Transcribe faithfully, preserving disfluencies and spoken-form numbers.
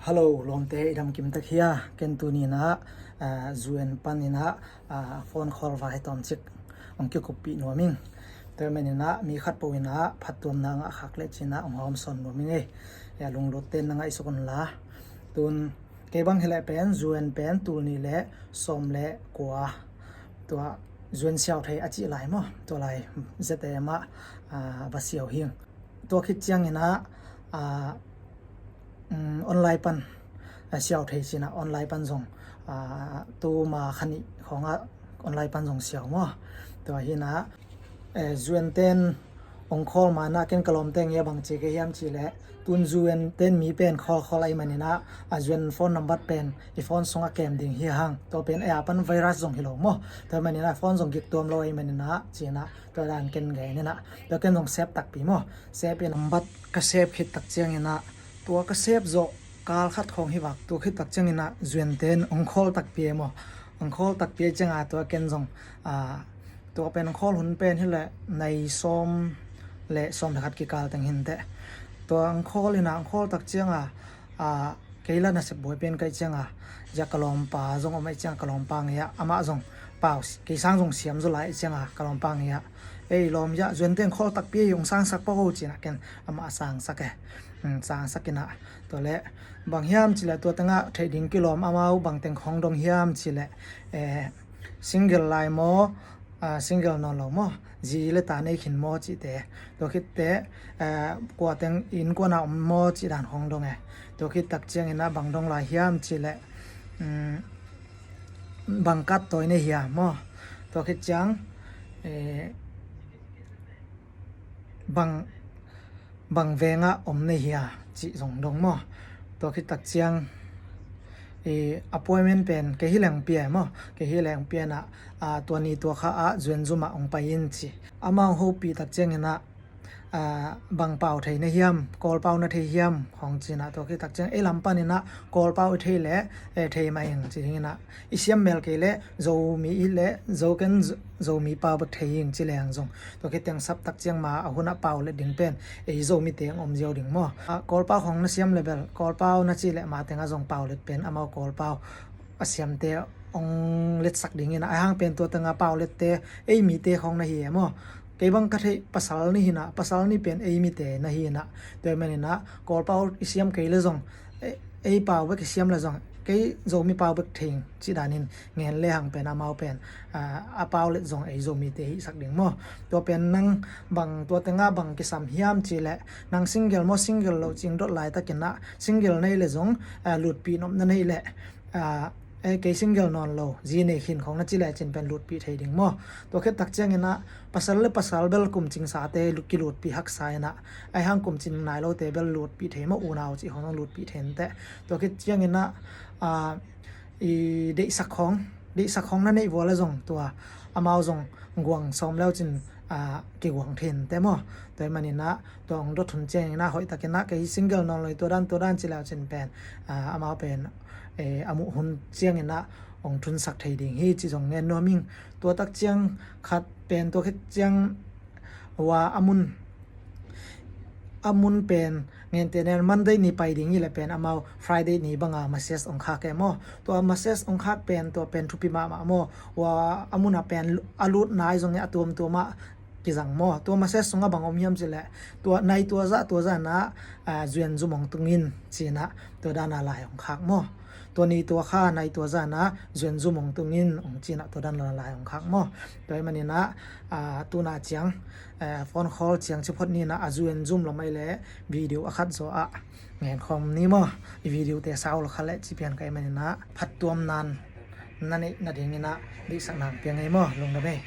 Hello, lawmte, i dam kim tak hia? Ken tuni-in ah, ah, zu en panin ah, ah, phone call vai tawmcik hong kikuppih nuam ing. Tua ahih manin ah mi khatpeuh in ah phattuamna ngah khak leh ci-in ah hong hawmsawn nuam ing ei. Hia, lunglut tein na ngaihsuk un la. Tun kei bang hi leh pen zu en pen tul nih leh sawm leh kua, tua zu en siau thei a cih lai maw, tua lai Z A M ah, ah, va siau hi ing. Tua khit ciangin ah, ah, um, online pan, ah, siau thei ci-in ah online pan zong, ah, tuma kha nih khawng ah online pan zong siau maw. Tua hi-in ah, eh, zu en ten hong call ma-in ah ken ka lawmte ngei a bang ci ka hiam cih leh, tun zu en ten mi pen call call ahih manin ah, a zu en phone number pen i phone sungah kem ding hi hang. Tua pen ei a pan virus zong hi lo maw. Tua ahih manin ah phone zong gik tuam lo ahih manin ah ci-in ah tua dan ken gen in ah, tua ken zong save takpi maw. Save in number ka save khit tak ciangin ah, tua ka save zawh kal khat khawng hi vak, tua khit tak ciangin ah zu en ten hong call takpi ei maw. Hong call takpi ei ciangin ah tua ken zong, ah, tua pen hong call hun pen hi leh nai sawm leh sawm leh khat kikal teng hi inteh. Tua hong call in ah, hong call tak ciangin ah, ah, kei lah nasep buai pen ka hih ciangin ah, zia ka lawmpa zong om ahih ciangin ka lawmpa ngei ah, amah zong pau, kei sang zong siam zaw lai ahih ciangin ah ka lawmpa ngei ah, "Ei lawm, zia zu en ten call takpi ei, hong sangsak pah o," ci-in ah ken amah a sangsak e. Hmm, sangsak in ah, tua leh bang hiam cih leh tua tengah theih ding kilawm, amau bang teng hong dong hiam cih leh, eh, single lai maw, ah, single nawn lo maw, zi leh ta nei khin maw cihte. Tua khit teh, ah, kua teng innkuan ah om maw cih dan hong dong e. Tua khit tak ciangin ah bang dong lai hiam cih leh, um, bang kat tawi nei hia maw. Tua khit ciang, eh, bang, bang veng ah om nei hia cih zong dong maw. Tua khit tak ciang, eh, appointment pen kei hi leng pia maw, kei hi leng pia in ah, ah, tua ni tua kha ah zu en zum ah hong pai in ci. Amau hong hopih tak ciangin ah, ah, bang pau thei na hiam, Kawl pau na thei hiam hong ci-in ah, tua khit tak ciang ei lam panin ah Kawl pau i thei leh, eh, thei mah ing ci dingin ah, i siam mel kei leh Zomi i hih leh Zo ken Zo-, Zomi pau bek thei ing ci leng zong, tua khit teng sap tak ciang ma a hun ah pau let ding pen ei Zomite hong om ziau ding maw. Ah, Kawl pau khawng na siam leh bel, Kawl pau na cih leh ma tengah zong pau let pen amau Kawl pau a siamte hong letsak dingin ah, ahih hang pen tua tengah pau lette ei mite khawng na hi e maw. Kei bang ka theih pasal nih hi in ah, pasal nih pen ei mite na hi in ah, tua ahih manin ah Kawl pau i siam kei leh zong, ei, ei pau bek i siam leh zong, kei Zomi pau bek thei ing cih danin ngen lehang pen amau pen, ah, a pau let zong ei Zomite hihsak ding maw. Tua pen nang bang tua tengah bang kisam hiam cih leh, nang single maw, single lo cih dot laitakin ah, single na hih leh zong, ah, lutpih nopna na hih leh, ah, eh, kei single nawn lo, zi nei khin khawng na ci lecin pen lutpih thei ding maw. Tua khit tak ciangin ah pasal leh pasal bel kum cingsate lu-, kilutpih haksa in ah, ahih hang kum cing nai lote bel lutpih thei maw, unau cih khawng zong lutpih thei inteh. Tua khit ciangin ah, ah, i deihsak khawng, deihsak khawng na neih vua leh zong tua amau zong guang sawm leucin, ah, kiguang thei inteh maw. Tua ahih manin ah tua hong dot hun ciangin ah hoih takin ah kei single nawn lo hi, tua dan, tua dan ci leucin pen, ah, amau pen, eh, a muh hun ciangin ah hong thunsak thei ding hi cih zong ngen nuam ing. Tua tak ciang khat pen, tua khit ciang ua a mun, a mun pen ngente nen Monday ni pai ding hi leh pen amau Friday ni banga message hong khak e maw. Tua message hong khak pen, tua pen thupi mahmah maw. Ua a mun ah pen a lut nai zong hi a, tuamtuam ah kizang maw. Tua message sungah bang om hiam cih leh, tua nai tua zah, tua zah in ah, ah, zu en zum hong tung in ci-in ah tua dan a lai hong khak maw. Tua ni tua kha nai tua zah in ah zu en zum hong tung in hong ci-in ah tua dan a lai hong khak maw. Tua ahih manin ah, ah, tu-in ah ciang, eh, phone call ciang ci phot ni in ah, a zu en zum lo mai leh video a khat zaw ah ngen khawm ni maw. I video te sau lo kha leh ci pian ka hih manin ah phattuamna na neih nadingin ah deihsakna hong pia ing ei maw. Lungdam ei.